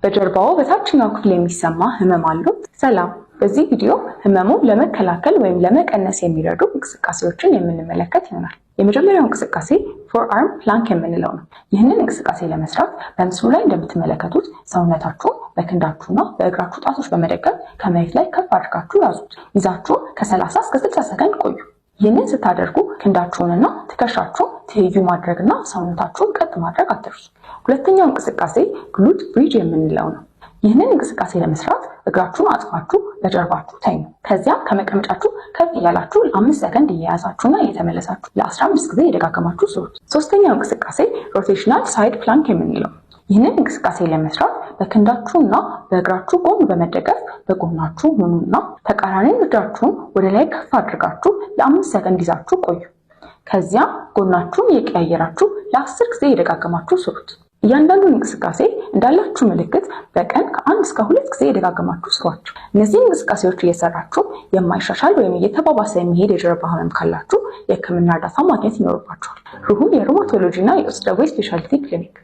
በጀርባዎ በታችኛው ክፍል የሚሰማ ህመም አሉት? ሰላም! በዚህ ቪዲዮ ህመሙን ለመከላከል ወይም ለመቀነስ የሚረዱ እንቅስቃሴዎችን የምንመለከት ይሆናል። የመጀመሪያው እንቅስቃሴ forearm plank የምንለው ነው። ይህንን እንቅስቃሴ ለመስራት በምስሉ ላይ እንደምትመለከቱት ሰውነታችሁን በክንዳችሁና በእግራችሁ ጣቶች በመደገፍ ከመሬት ላይ ከፍ አድርጋችሁ ያዙት። ይዛችሁ ከ30 እስከ 60 ሰከንድ ቆዩ። ይህንን ስታደርጉ ክንዳችሁንና ትከሻችሁን ትይዩ ማድረግና ሰውነታችሁን ቀጥ ማድረግ አትርሱ። ሁለተኛው እንቅስቃሴ glute bridge የምንለው ነው። ይህንን እንቅስቃሴ ለመስራት እግራችሁን አጥፋችሁ በጀርባችሁ ተኙ። ከዚያም ከመቀመጫችሁ ከፍ እያላችሁ ለ5 ሰከንድ እየያዛችሁና እየተመለሳችሁ ለ15 ጊዜ እየደጋገማችሁ ስሩት። ሶስተኛው እንቅስቃሴ rotational side plank የምንለው። ይህንን እንቅስቃሴ ለመስራት በክንዳችሁና በእግራችሁ ጎን በመደገፍ በጎናችሁ ሁኑና ተቃራኒ እጃችሁን ወደ ላይ ከፍ አድርጋችሁ ለ5 ሰከንድ ይዛችሁ ቆዩ። ከዚያም ጎናችሁን እየቀያየራችሁ ለ10 ጊዜ እየደጋገማችሁ ስሩት። እያንዳንዱን እንቅስቃሴ እንዳላችሁ ምልክት በቀን ከ1 እስከ 2 ጊዜ እየደጋገማችሁ ስሯቸው። እነዚህ እንቅስቃሴዎች እየሰራችሁ የማይሻሻል ወይም እየተባባሰ የሚሄድ የጀርባ ህመም ካላችሁ የህክምና እርዳታ ማግኘት ይኖርባችኋል። ሩሁ የ rheumatology እና የውስጥ ደዌ specialty ክሊኒክ።